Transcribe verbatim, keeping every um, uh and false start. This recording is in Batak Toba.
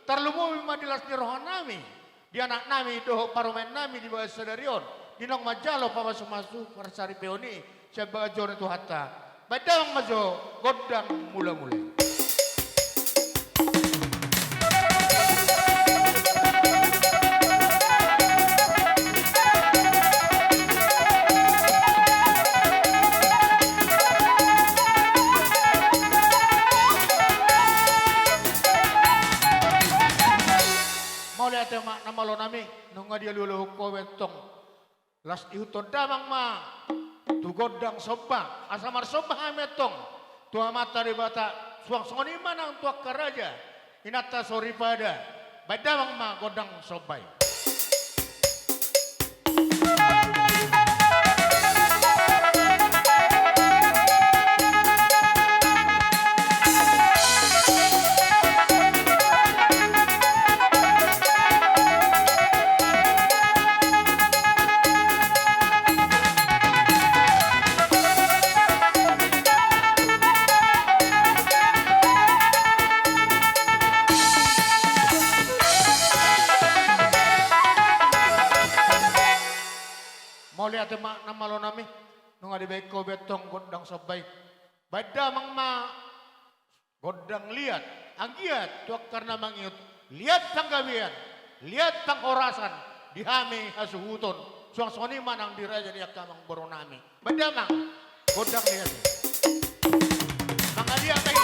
Tarlumobi ma di las ni rohanami, di anaknami dohot parumaennami di bagasan sadari on, di naung manjalo pamasumasu parsaripeon i sian bagasan joro ni Tuhanta. Baen damang ma jo gondang mulamula i. Mauliate ma na malonami, nunga dialualuhon ho be tong. Las ihuthon damang ma tu gondang somba, asa marsomba hami antong tu Amanta Debata, suang songon i ma nang tu angka raja, inanta soripada. Baen damang ma gondang somba i. Mauliate ma na malonami, nunga dibaen ho be tong gondang somba i. Baen damang ma gondang liat, anggiat tu angka na mangihut liat panggabean, liat panghorasan di hami hasuhuton, suang songon i ma nang di raja ni angka amangborunami. Baen damang gondang liat i. Mangaliat ma i.